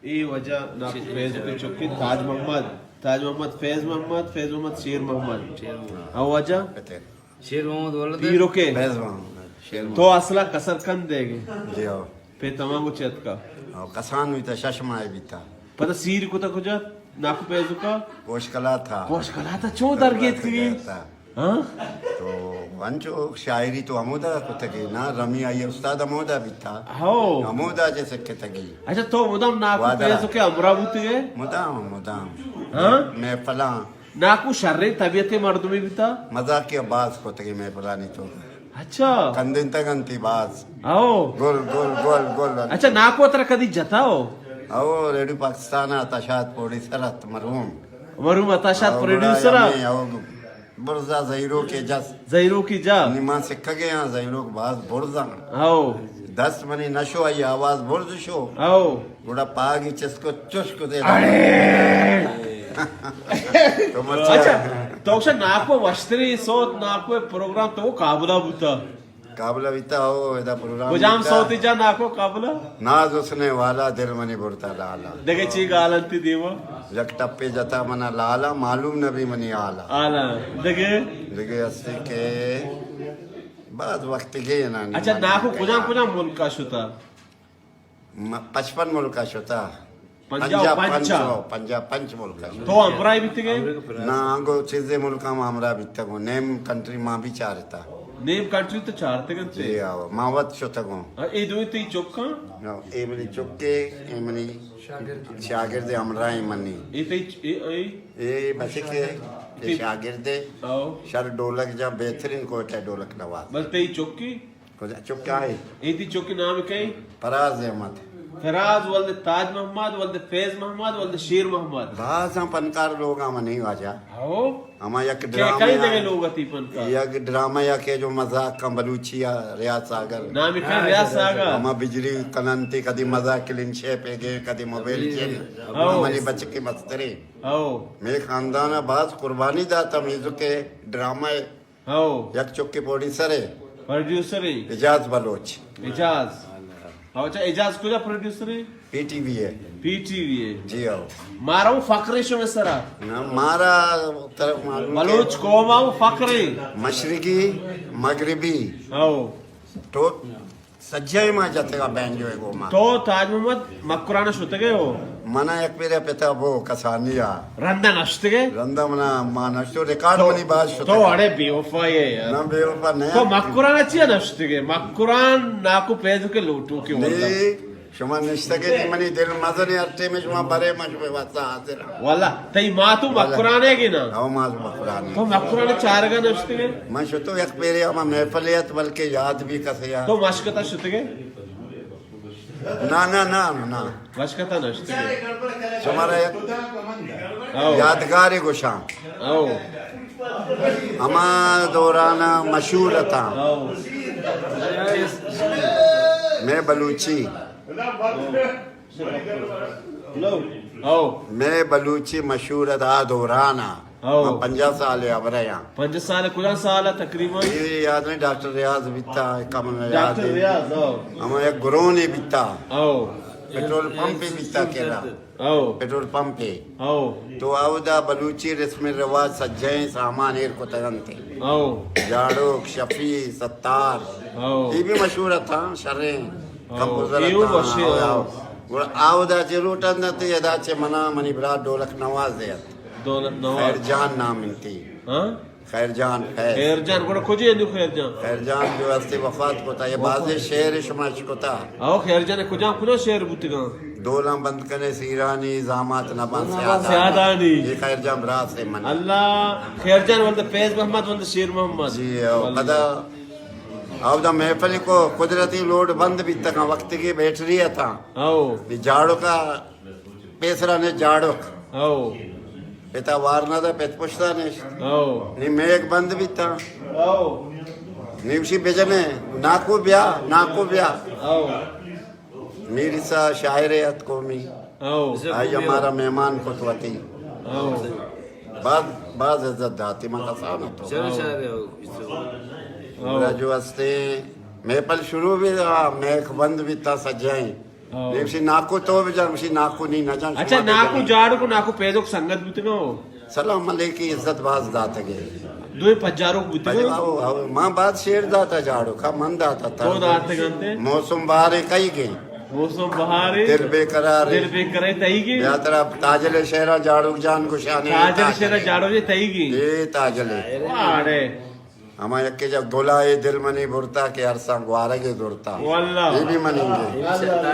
اے واجہ ناکو فیض کے چکے تاج محمد، تاج محمد فیض محمد، فیض محمد شیر محمد۔ او واجہ؟ شیر محمد ولد۔ پیرو کے؟ فیض محمد۔ شیر محمد۔ تو اصلا کسر کند دے گے؟ جی ہو۔ پہ تمام کو چت کا؟ او کسان بیتا، شش ماہ بیتا۔ پتہ سیر کو تا کجا؟ ناکو فیض کا؟ کوش کلا تھا۔ کوش کلا تھا، چون درگیت کی؟ ہاں؟ تو انچو شاعری تو ہمودا کتگی نا، رمی آئی استاد ہمودا بیتا۔ ہو۔ ہمودا جے سکتگی۔ اچھا، تو مدام ناکو وعدہ۔ فیض کے ہمراہ بوتگے؟ مدام، مدام۔ ہاں؟ محفلاں۔ ناکو شریں طبیعت مردمی بیتا؟ مزاقی باز کتگی محفلانی تو۔ اچھا۔ کندنتگ انتی باز۔ ہو۔ گل، گل، گل، گل۔ اچھا، ناکو ترا کدی جتا ہو؟ او، ریڈیو پاکستان ءَ عطا شاد پروڈیوسر ات، مرحوم۔ مرحوم عطا شاد او، پروڈیوسر گڑا ات۔ ہمے، او، برزا زہیروک ءِ جس۔ زہیروکی جا۔ نی ما سکگے آں، زہیروک باز برزاں۔ او۔ دست منی نشو، آئی آواز برز شو۔ او۔ گڑا پاگی چست کو چش کو دے۔ اڑے! تو مرچی اچھا، تو اکشا ناکو وشتری سوت، ناکو پروگرام تو کابلا بوتا۔ کابلا بیتا ہو، ادا پروگرام کجام بیتا۔ سوتی جا ناکو کابلا؟ ناز حسن والا دل منی برتا لالا۔ دگہ چی گالنتی دیما؟ یک ٹپے جتا منا لالا، معلوم نبی منی حالا۔ حالا۔ دگہ؟ دگہ ہستی کہ بعد وقت گئے نا۔ اچھا، ناکو کجام کجام ملکا شتا؟ م-، پچپن ملک ءَ شتہ۔ پنجاہ و پنچ۔ پنجاہ و پنچ ملک ءَ شتہ۔ تو ہمراہ بیتگ ئے؟ نہ، آنگو چیزے ملک ءَ ما ہمراہ بیتگ اوں۔ نیم کنٹری ما بھی چارتا۔ نیم کنٹری تو چارتگ انت؟ جی ہاں، ما وت شتگ اوں۔ ہاں، اے دوئیں تئی چک اَں؟ ہاں، اے منی چکے، اے منی شاگرد ہمراہ منی۔ اے تئی چ-، اے، اے؟ اے بچکے، اے شاگردے۔ ہاں۔ شر ڈولک جا بہترین کوئٹہ ڈولک نواز۔ بس تئی چکی؟ کجا چکا ہے؟ اے تئی چکی نام کئے؟ فراز احمد۔ فراز ولد تاج محمد، ولد فیض محمد، ولد شیر محمد۔ بازاں پنکار لوگاں منی واجہ۔ ہو؟ ہما یک کئے، ڈرامہ کئے یا، دگہ لوگ اتی پنکار؟ یک ڈرامہ یا کہ جو مزاق کن بلوچی یا ریاض ساگر۔ نام کئے ریاض ساگر۔ ہما بجلی کننتی، کدی مزاق کلین شیپ گے، کدی موبائل چین۔ ہو۔ منی بچکی مستری۔ ہو۔ مے خاندان باز قربانی داتا میوزک ڈرامہ۔ ہو۔ یک چکے پروڈیوسر ہے۔ پروڈیوسر ہے۔ اعجاز بلوچ۔ اعجاز۔ ہو، اچھا، اعجاز کجا پروڈیوسر ہے؟ پی ٹی وی ہے۔ پی ٹی وی ہے۔ جی ہو۔ مارا وہ فخر ہے شمے سرا۔ نہ، مارا طرف معلوم بلوچ ہے۔ قوم آ وہ فخر ہے۔ مشرقی، مغربی۔ ہو۔ تو سجہ ما جتگا بینجو ءِ گوما۔ تو تاج محمد مکران شتگے ہو؟ منا یک پیرے پتا بو کسانی آ۔ رندا نشتگے؟ رندا منا ما نشتو، ریکارڈ تو، منی باز شتگے۔ تو اڑے بے وفا ہے یار۔ نہ، بے وفا نہ۔ تو مکران چیا نشتگے؟ مکران ناکو پیدو کے لوٹو کے واللہ۔ نی، شما نشتگے نی منی دل مزنی، ہر ٹیم شما برے ما شما واسطہ حاضر۔ واللہ، تئی مات و واللہ۔ مکرانے گی نا؟ او مات مکرانے۔ تو مکران چارگا نشتگے؟ من شتو یک پیرے ہما محفل ات، بلکہ یاد بھی کسے یا۔ تو مشکتا شتگے؟ نہ، نہ، نہ، نہ۔ مشکتا نشتگے۔ شمارا یک او۔ یادگاری گوشاں۔ او۔ ہما دوران مشہور اتاں۔ او۔ میں بلوچی۔ ہو۔ میں بلوچی مشہور ات آ دوران آ۔ ہو۔ من پنجاہ سال ءِ ہبرہ آں۔ پنجاہ سال، کجا سال ءَ تقریباً؟ اے یاد نہیں، ڈاکٹر ریاض بیتا، کم یاد ڈاکٹر ہے۔ ریاض، ہو۔ ہما یک گرونے بیتا۔ ہو۔ پٹرول پمپے بیتا کرا۔ ہو۔ پٹرول پمپے۔ ہو۔ تو اودا بلوچی رسم رواج سجہیں سامان ایر کتگ انت۔ ہو۔ جاڑوک، شفیع، ستار۔ ہو۔ اے بھی مشہور اتاں، شریں۔ ہو۔ کمپوزر اے اتاں، وشیں، ہو، ہو۔ ہو۔ گڑا آودا چہ لوٹان دنت، ادا چہ منا، منی برات ڈولک نواز ات۔ دولت نواز۔ خیر جان نام انتی۔ ہاں؟ خیر جان، خیر۔ خیر جان، گڑا کجے انو خیر جان؟ خیر جان جو ہستے وفات کتا، یہ بازے شعر شما اشکتا۔ او خیر جان، کجام، کجام شعر بوتگاں؟ ڈولاں بند کنے سیرانی، زامات نباں سیادانی۔ سیادانی۔ یہ خیر جان برات سے من۔ اللہ، خیر جان ولد فیض محمد، ولد شیر محمد۔ جی، او واللہ۔ پدا اودا محفل کو قدرتی لوڈ بند بیتگاں، وقت کی بیٹری اتاں۔ او۔ یہ جاڑو کا پیسرا نے جاڑوک۔ او۔ پتا وار نہ دا، پت پشتا نشت۔ او۔ نی میگ بند بیتا۔ او۔ نی وشی بجنے، ناکو بیا، ناکو بیا۔ او۔ میری سا شاعر ات قومی۔ او۔ آئی ہمارا مہمان کت وتی۔ او۔ باز، باز عزت داتی، من کسان تو۔ چلو شاعر ہو۔ او۔ گڑا جو ہستے، محفل شروع بھی، آ، میگ بند بیتا سجائیں۔ ہاں۔ دیوشی ناکو تو بجان، گوشی ناکو نی نجان، اچھا، شما ناکو بجان۔ جاڑو کو ناکو پیدوک سنگت بوتگا ہو؟ سلام علیکی عزت باز داتگے۔ دوئے پجاروک بوتگا؟ پجا-، او، او، ما باز شیر داتا جاڑو کا، من داتا تا۔ تو داتگنتے؟ موسم بہارے کئی گے؟ موسم بہارے۔ دل بے قرارے۔ دل بے قرارے تئی گے؟ یا ترا تاجل شہرا جاڑو جان گشانے۔ تاجل شہرا جاڑو جے تئی گے؟ اے تاجلے۔ واڑے۔ ہما یکے جا گلا اے دل منی برتا کہ ارساں گوارگ ء زرتا۔ واللہ۔ اے بھی مننگے۔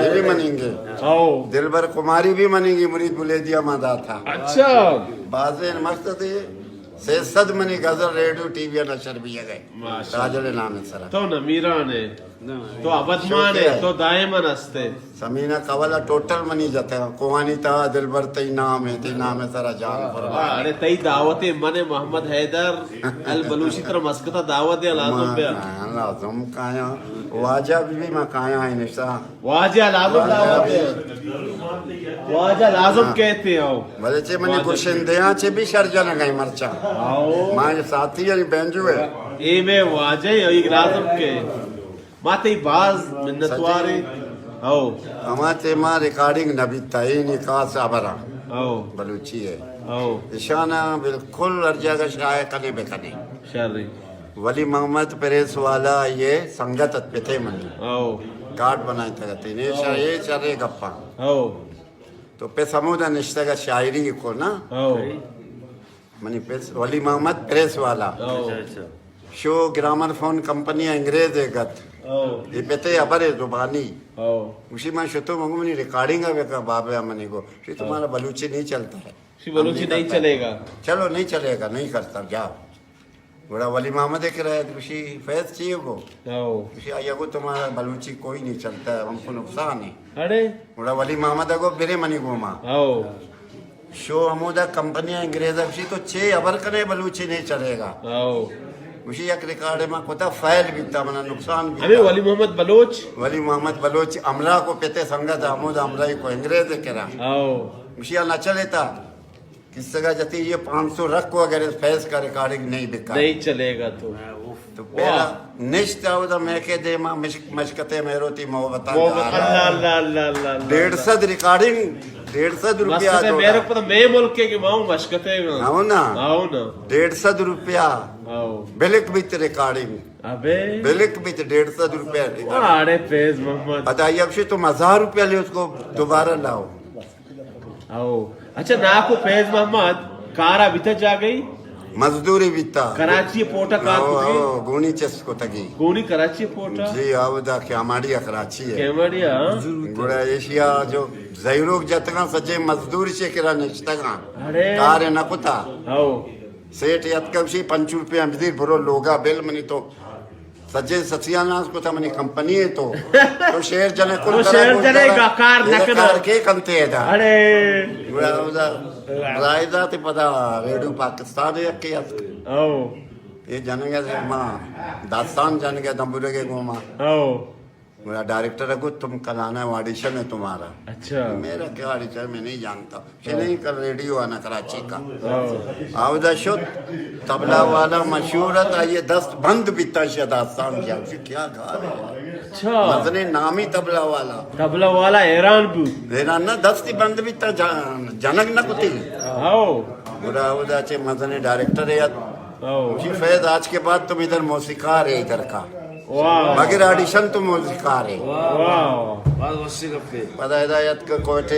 اے بھی مننگے۔ ہاؤ۔ دلبر کماری بھی مننگی، مرید بلیدیا ما داتا۔ اچھا۔ بازیں مقصد اے، سے سد منی غزل ریڈیو ٹی وی نشر بھی گئے۔ ماشاءاللہ۔ تاجل نام سرا۔ تو نمیران ہے۔ تو ابدمان ہے، شکریہ۔ تو دائماً ہستے۔ سمینا قولا ٹوٹل منی جتگا، کوہانی تا دلبر تئی نام ہے، تئی نام ہے سرا جان قربان۔ ارے تئی دعوت ہے، من محمد حیدر البلوچی ترا مسکتا دعوت دیا، لازم بیا۔ ما لازم کایا، واجہ بھی، بھی ما کایا ہے نشتا۔ واجہ لازم دعوت دیا۔ واجہ لازم کہتے ہو۔ بلے چے منی واجہ۔ گشندیاں چے بھی شر جنگ ہے مرچا۔ آؤ۔ ما یہ ساتھی ہے بینجو ہے۔ اے میں واجہ ہے، یہ لازم کہ ما تئی باز منتواریں۔ ہو۔ ہما ٹیما ریکارڈنگ نہ بیتا، اے نی خاص ہبراں۔ ہو۔ بلوچی ہے۔ ہو۔ اشانا بالکل ہر جگہ شائع کنے بکنے۔ شریں۔ ولی محمد پریس والا یہ سنگت ات پتے منی۔ ہو۔ کارڈ بنائیں تگتے نے، شاہ یہ شرے گپاں۔ ہو۔ تو پس ہمودا نشتگا شاعری کو نا۔ ہو۔ منی پس ولی محمد پریس والا۔ ہو۔ اچھا، اچھا۔ شو گرامر فون کمپنی انگریز ہے گت۔ ہو۔ یہ پتے ابر ہے زبانی۔ ہو۔ اسی من شتو منگو منی ریکارڈنگ ہے بکا بابا منی کو۔ شی تمہارا بلوچی نہیں چلتا ہے۔ شی بلوچی نہیں چلے گا۔ چلو نہیں چلے گا، نہیں کرتا، جاؤ۔ گڑا ولی محمد ء کرا ات، گوشی، فیض چی ہو گو؟ ہو۔ گوشی، آئی گو تمہارا بلوچی کوئی نہیں چلتا ہے، ہم کو نقصان ہے۔ اڑے؟ گڑا ولی محمد ء گو، برے منی گوما۔ ہو۔ شو ہمودا کمپنی انگریز ء گوشی، تو چے ہبر کنے بلوچی نہیں چلے گا؟ ہو۔ گوشی، یک ریکارڈ ما کتا فیل بیتا، منا نقصان بیتا۔ ہمیں ولی محمد بلوچ؟ ولی محمد بلوچ ہمراہ کو پتے سنگت ہمودا ہمراہی کو انگریز ء کرا۔ ہو۔ گوشی، آ نہ چلے تا۔ کسگا جتی یہ پانچ سو رکھ کو اگر اس فیض کا ریکارڈنگ نہیں بکا۔ نہیں چلے گا تو۔ تو پہلا واہ۔ نشت اودا میں کے دیما مشک-، مشکتے میروتی محبتاں محبت، جا رہا۔ اللہ، اللہ، اللہ، اللہ، اللہ۔ ڈیڑھ سد ریکارڈنگ، ڈیڑھ سد روپیہ مسکتے دو میرے نا۔ پتہ میں ملک کے کہ ماؤں مشکتے گا۔ ہاں نا۔ ہاں نا۔ ڈیڑھ سد روپیہ۔ ہاں۔ بلک بیت ریکارڈنگ۔ ابے۔ بلک بیت ڈیڑھ سد روپیہ ریکارڈنگ۔ واہ، اڑے فیض محمد۔ پتہ یہ اب سے تم ہزار روپیہ لے اس کو دوبارہ لاؤ۔ او، اچھا، ناکو فیض محمد کارا بیتا جاگئی؟ مزدوری بیتا۔ کراچی پورٹا کار او، کتگی؟ او، گونی چست کتگی۔ گونی کراچی پورٹا؟ جی، او دا کیاماڑی کراچی ہے۔ کیاماڑی، ہاں۔ گڑا ایشیا جو زہیروک جتگاں سجے مزدور چے کرا نشتگاں۔ اڑے۔ کار نہ کتا۔ او۔ سیٹ یتکا گوشی، پنچ روپے ہم بدیر، برو لوگا بل منی تو۔ سجے سسیاں ناز کتا منی کمپنی ہے تو۔ تو شیر جنے کل تو کرا شیر گل جنے کرا۔ گا کار نہ ادا کنا۔ کار کے کنتے ادا۔ اڑے۔ گڑا ادا رائے داتے پدا ریڈیو پاکستان ہے یکی ات۔ او۔ یہ جنگے ما داستان جنگے دمبرگے گوما۔ او۔ گڑا ڈائریکٹر ء گوت، تم کلانا آڈیشن ہے تمہارا۔ اچھا۔ میرا کیا آڈیشن، میں نہیں جانتا۔ چہ نہیں کر ریڈیو آنا کراچی کا۔ ہاں۔ آودا شد، طبلہ والا مشہور ات، آئیے دست بند بیتا شہ داستان کیا، کیا گا۔ اچھا۔ مزنیں نامی طبلہ والا۔ طبلہ والا حیران بو۔ حیران نہ، دستی بند بیتا، جا-، جنگ نہ کتی۔ ہاؤ۔ گڑا آودا چہ مزنیں ڈائریکٹر ہے۔ ہاؤ۔ جی فیض، آج کے بعد تم ادھر موسیقار ہے ادھر کا۔ واہ۔ مگر آڈیشن تو موسیقار ہے۔ واہ۔ باز وشی گپے۔ پدا ہدایت کا کوئٹہ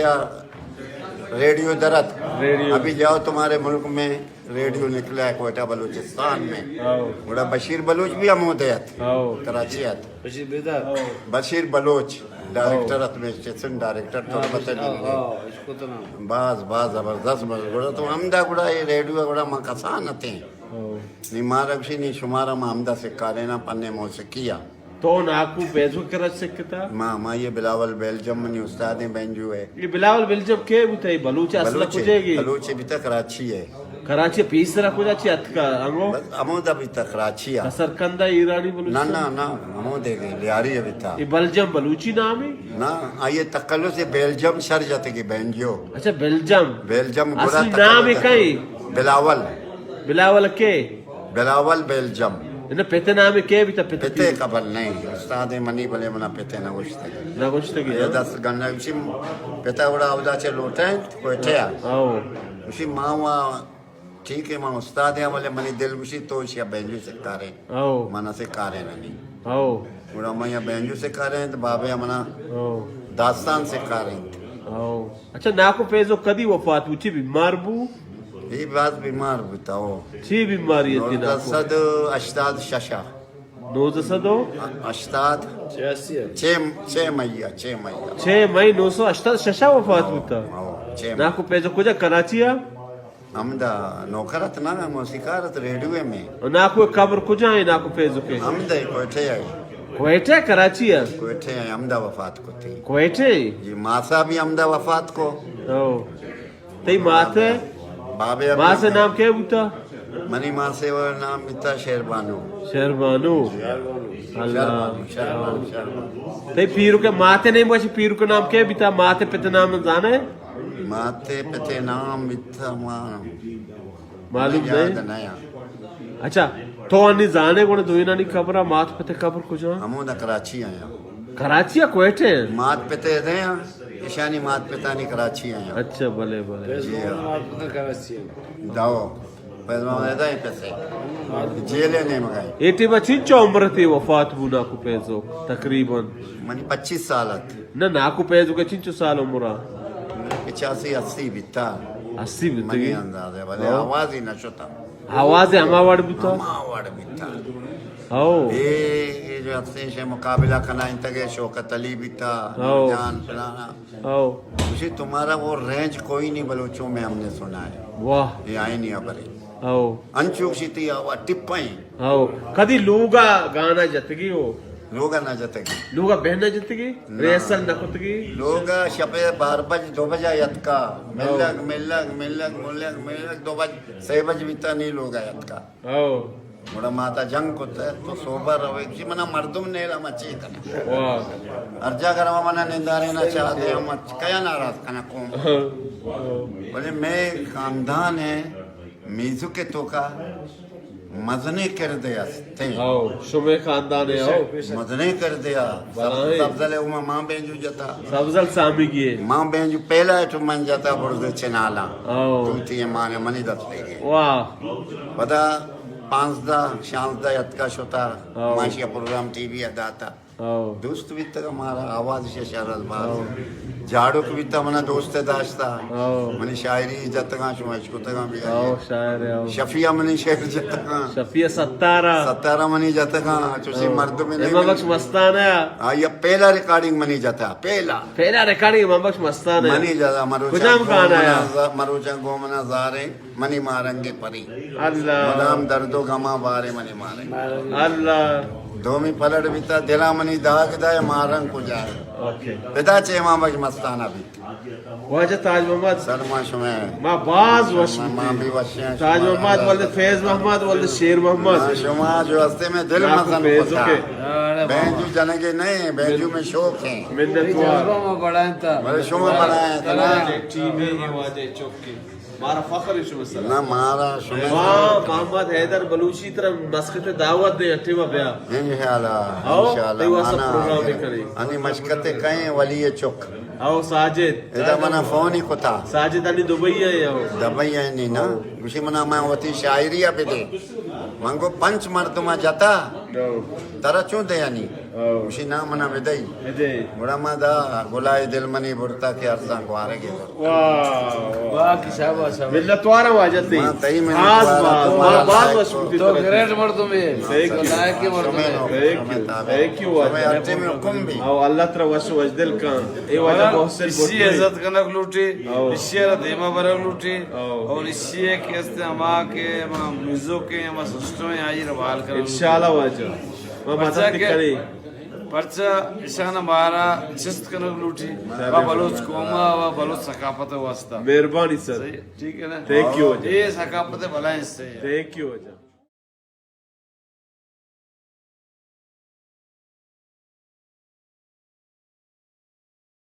ریڈیو درت۔ ریڈیو۔ ابھی جاؤ تمہارے ملک میں ریڈیو نکلا ہے کوئٹہ بلوچستان میں۔ ہاؤ۔ گڑا بشیر بلوچ بھی ہمودے ات۔ ہاؤ۔ کراچی ات۔ بشیر بیدار۔ بشیر بلوچ ڈائریکٹر ات میں، assistant director Turbat how, how, اس کو تو نام۔ باز، باز زبردست، باز۔ گڑا تو ہمدا گڑا یہ ریڈیو گڑا ما کسان اتیں۔ ہاؤ۔ نی مارا گوشی، نی شمارا ما ہمدا سکاریناں پنے موسیقی ء۔ تو ناکو فیض ء کرا سکتا؟ ما، ما یہ بلاول بیلجم منی استادیں بینجو ہے۔ یہ بلاول بیلجم کے بوتا؟ یہ بلوچ اصل بلوچ ہے، کجے گی؟ بلوچ ہے، بیتا کراچی ہے۔ کراچی پیسرا کجا چی اتکا انگو؟ بس ہمودا بیتا کراچی ہے۔ کسرکندہ ایرانی بلوچ؟ نہ، نہ، نہ، ہمودے گی، لیاری ہے بیتا۔ یہ بلجم بلوچی نام ہے؟ نہ، آئیے تخلص یہ بیلجم شر جاتے گی بینجو۔ اچھا، بیلجم۔ بیلجم گڑا اصلی نام ہے تخلص۔ کئی؟ بلاول۔ بلاول کے؟ بلاول بیلجم۔ نہ، پت ءِ نام کئے بیتا؟ پت پت ءِ پیرو؟ خبر نہیں، استاد منی، بلے منا پت ءِ نہ گوشتگ۔ نہ گوشتگ، اے ہاں۔ دست گنڈا گوشی، پت ءَ گڑا اودا چہ لوٹائینت کوئٹہ ءَ۔ ہاؤ۔ گوشی، ما وا ٹھیک ہے، من استاد ہاں، بلے منی دل گوشی تو اشیا بینجو سکارے۔ ہاؤ۔ منا سکارے نہ نی۔ ہاؤ۔ گڑا من یا بینجو سکارے تو بابے منا ہاؤ۔ داستان سکارے۔ ہاؤ۔ اچھا، ناکو فیضو کدی وفات بو؟ چی بیمار بو؟ اے باز بیمار بوتا ہو۔ چی بیماری اتی ناکو؟ نوزدہ سد ہشتاد ششا۔ نوزدہ سد و؟ ہشتاد۔ چھ، چھ مئی ءَ، چھ مئی ءَ۔ چھ مئی نو سو ہشتاد ششا وفات بوتا۔ ہاؤ، چھ مئی۔ ناکو فیضو کجا، کراچی ءَ؟ ہمدا نوکر ات نا، موسیقار ات ریڈیو میں۔ و ناکو قبر کجا ہے ناکو فیضو کے؟ ہمدا کوئٹہ ہے۔ کوئٹہ، کراچی ہے؟ کوئٹہ ہے، ہمدا وفات کو تھی۔ کوئٹہ؟ جی، ماسا بھی ہمدا وفات کو۔ او۔ تئی مات ہے؟ بابے ابھی ماس ءِ نام کے بوتا؟ منی ماس ءِ نام بیتا شہر بانو۔ شہر بانو۔ شہر اللہ۔ بانو، شہر بانو، شہر بانو۔ تئی پیرو کے مات ءِ نہیں بچ، پیرو کے نام کے بیتا؟ مات ءِ پت ءِ نام زانے؟ مات ءِ پت ءِ نام بیتا ما معلوم یاد نہیں؟ نہ آ۔ اچھا، تو انی زانے گوڑے دوئینانی قبر ءَ، مات پت ءِ قبر کجا؟ ہمودا کراچی آیا۔ کراچی ءَ کوئٹہ؟ مات پت ءِ دے آ، اشانی مات پتانی کراچی آیا۔ اچھا، بلے، بلے۔ جی ہاں۔ داؤ۔ پیدا ہے پسے۔ جیل ءِ نیمگا۔ اے ٹیم ءَ چنچو عمر تے وفات بو ناکو فیضو؟ تقریباً۔ منی پچیس سال ات۔ نہ، ناکو فیضو کے چنچو سال عمر ءَ؟ پچاسی، اسی بیتا۔ اسی بیتگی؟ منی انداز ہے، بلے ہاں۔ آواز ہی نہ شتا۔ آواز ہما وڑ بیتا؟ ہما وڑ بیتا۔ ہاؤ۔ اے، اے جو اتسیں شے مقابلہ کنائینتگ ئے، شوکت علی بیتا، ہاؤ۔ جان فلانا۔ ہاؤ۔ گوشی تمہارا وہ رینج کوئی نہیں بلوچوں میں ہم نے سنا ہے۔ واہ۔ یہ آئینی خبر ہے۔ ہاؤ۔ انچو گوشی تئی آواز ٹپائیں۔ ہاؤ۔ کدی لوگا گانا جتگی ہو؟ لوگا نہ جتگی۔ لوگا بہن نہ جتگی؟ نہ۔ ریہرسل نہ کتگی؟ لوگا شپے بار بج، دو بجا یتکا۔ ہاؤ۔ ملگ، ملگ، ملگ، ملگ، ملگ، دو بج، سے بج بیتا نی لوگا یتکا۔ ہاؤ۔ گڑا ماتا جنگ کت تو سوبا روے، گوشی منا مردم نیلا، ما چی کناں؟ واہ۔ ہر جا گرما منا نندارے نا چاہ دے، ہم کیا ناراض کناں قوم؟ ہاؤ۔ بلے میں خاندان ہے، میوزک ءِ توکا مزنیں کردے است۔ ہاؤ، شمے خاندان ہے، ہاؤ۔ مزنیں کردے آ۔ بلاہیں۔ سبزل ءِ اوما ماں بینجو جتا۔ سبزل سامیگی ہے۔ ماں بینجو پہلا ایٹو من جتا برز چنالا۔ ہاؤ۔ دوتی مان منی دست لے گئے۔ واہ۔ پدا پانزدہ، شانزدہ اتکا شتا۔ ہاؤ۔ ماشیا پروگرام ٹی وی ءَ داتا۔ ہاؤ۔ دوست بیتگ مارا، آواز شے شر الباز۔ ہاؤ۔ جاڑوک بیتا منا دوست داشتا۔ ہاؤ۔ منی شاعری جتگاں شما اشکتگاں بھی۔ ہاؤ، شاعر ہے، ہاؤ۔ شفیع منی شعر جتگاں۔ شفیع ستارہ۔ ستارہ منی جتگاں، چوشی ہاؤ۔ مردم نہیں امام منی۔ بخش مستانہ۔ ہاں، یہ پہلا ریکارڈنگ منی جتا، پہلا۔ پہلا ریکارڈنگ امام بخش مستانہ۔ منی جتا، مروچا کجام گانا ہے؟ گومنا زا-، مروچا گومنا زارے۔ منی مارنگ پری۔ اللہ۔ مدام درد و غماں بارے منی مارنگ۔ اللہ۔ دومی پلڑ بیتا دلا منی داغ دائے مارنگ کجا ہے۔ اوکے۔ پدا چہ امام بخش مستانہ بیت۔ واجہ تاج محمد۔ سلمان شمع۔ ما باز وش ما بیتیں۔ بھی وش ہیں۔ تاج محمد ولد فیض محمد ولد شیر محمد۔ ہاں، شما جو ہستے میں دل مزن فیض ہوتا۔ کے۔ بینجو جنگے نہیں، بینجو میں شوق ہیں۔ منت وار۔ بلے شما بڑا ہے نا۔ ٹیم ہے یہ واجہ چوکی۔ مارا فخر ہے شما سرا۔ نہ، مارا شما ما سرا۔ محمد حیدر بلوچی ترا مسقط دعوت دے، اٹے ما بیا۔ انشاءاللہ، ہاؤ، انشاءاللہ، تئی واسطہ مانا پروگرام بھی کریں۔ انی مسقط کہیں ولی چک۔ ہاؤ، ساجد۔ ادا منا فون ہی کتا۔ ساجد علی دبئی ہے یا؟ دبئی ہے نہیں نا۔ گوشی منا میں وتی شاعری ءَ بدے۔ من گو پنچ مردم جتا۔ ہاؤ۔ ترا چون دیانی؟ ہاؤ۔ گوشی نا منا بدئی۔ بدئی۔ گڑا ما دا گلائے دل منی برتا کہ ارزاں گوارگے برتا۔ واہ، واہ۔ واہ، کہ شاباش، شاباش۔ منت وارا واجہ تئی۔ ما تئی منت باز، وارا، باز، تو مارا باز لائق وش کو۔ بیتی تو ترا۔ گریٹ مردم ہے۔ Thank you. تو لائق مردم ہے۔ Thank you. تھینک یو واجہ۔ شمے حکم بھی۔ او اللہ ترا وش وش دل کن۔ اے واجہ محسن اسی بھٹو۔ عزت کنگ لوٹی، او۔ اسی را دیما برگ لوٹی، او۔ اور اسی ہے کہ است ہما کہ ہما میوزک ہے، ہما سسٹم ہے، آئی را بحال کرنا۔ انشاءاللہ واجہ۔ ما پرچا مدد کہ کریں۔ پرچا اشان مارا چست کنگ لوٹی، و بلوچ قوم و بلوچ ثقافت واسطہ۔ مہربانی سر۔ صحیح، ٹھیک ہے نا؟ تھینک یو واجہ۔ یہ ثقافت بلائیں حصہ ہے۔ تھینک یو واجہ۔